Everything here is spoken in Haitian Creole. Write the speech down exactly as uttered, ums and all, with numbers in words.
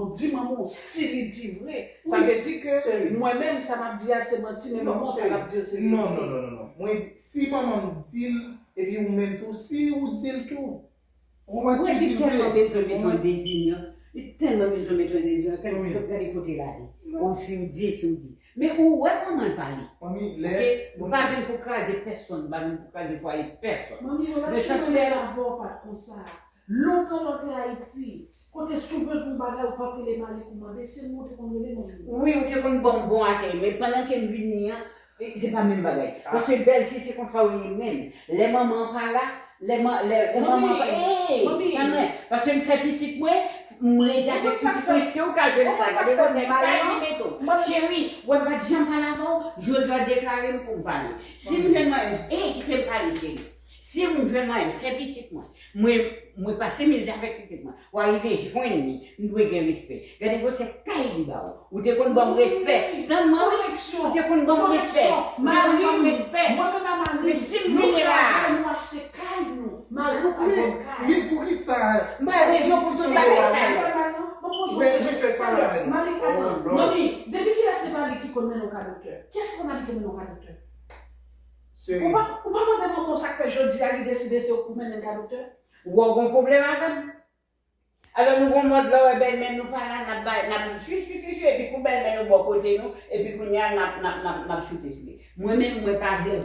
manman w di manman w si li di vre. Sa vle di ke mwen menm, sa m ap di a se manti, men manman w, sa l ap di yo se verite. Non, non, non, non, non. Mwen di, si manman m di l, epi ou menm tou, si ou di l tou. Ou mwen si li tèlman bezwen met yon dezi, li tèlman bezwen met yon dezi, gade kote l ale. Ou si w di, si w di. Men ou wè kòman l pale. Manmi, lè. Ok? M pa vin pou kraze pèsonn, m pa vin pou kraze fwaye pèsonn. Manmi, relasyon mwen avè w pa t konsa. Lontan lè w te Ayiti, kote si w bezwen yon bagay, ou pa t rele Malik ou mande, se mwen ou te konn rele, manmi. Wi, ou te konn ban m bon akèy, men pandan ke m vini an, e, se pa menm bagay. Paske bèlfi se konsa w ye menm. Lè manman an pa la, lè manman an pa la, ey, tann mwen. Paske m fè pitit mwen, m redi avèk pitit mwen, se ou k al jwenn kay, gade konsèy kay li mete w. Cheri, wè m pa t janm pale avè w, jodi a deklare m pou m pale. Si m jwenn mwayen, ey, kite m pale, cheri. Si m jwenn mwayen, m fè pitit mwen. Mwen, mwen pase mizè avèk pitit mwen. W a rive jwenn li, m dwe gen respè. Gade gwosè kay li ba ou. Ou te konn ban m respè. Tann mwen wi. Ou te konn ban m respè. Ou te konn ban m respè. Men si m vini la. Nou achte kay nou. Mari w pa ban m kay. Men poukisa? M pa gen rezon pou tout bagay sa yo. Men jefèt pale avè nou. Malik, atan. Manmi, depi kilè se Malik ki konn mennen w ka doktè? Kiyès ki konn abitye mennen w ka doktè? Ou pa ou pa mande manman w sa k fè jodi a li deside se ou k pou mennen l ka doktè? Ou wè w gen yon pwoblèm avè m? Alò nou gon mòd lè w wè bèlmè nou pa la n ap bay n ap chwi chwi chwi chwi epi kou bèlmè nou bò kote nou epi kounye a n ap n ap n ap n ap choute sou li. Mwen menm mwen pa vle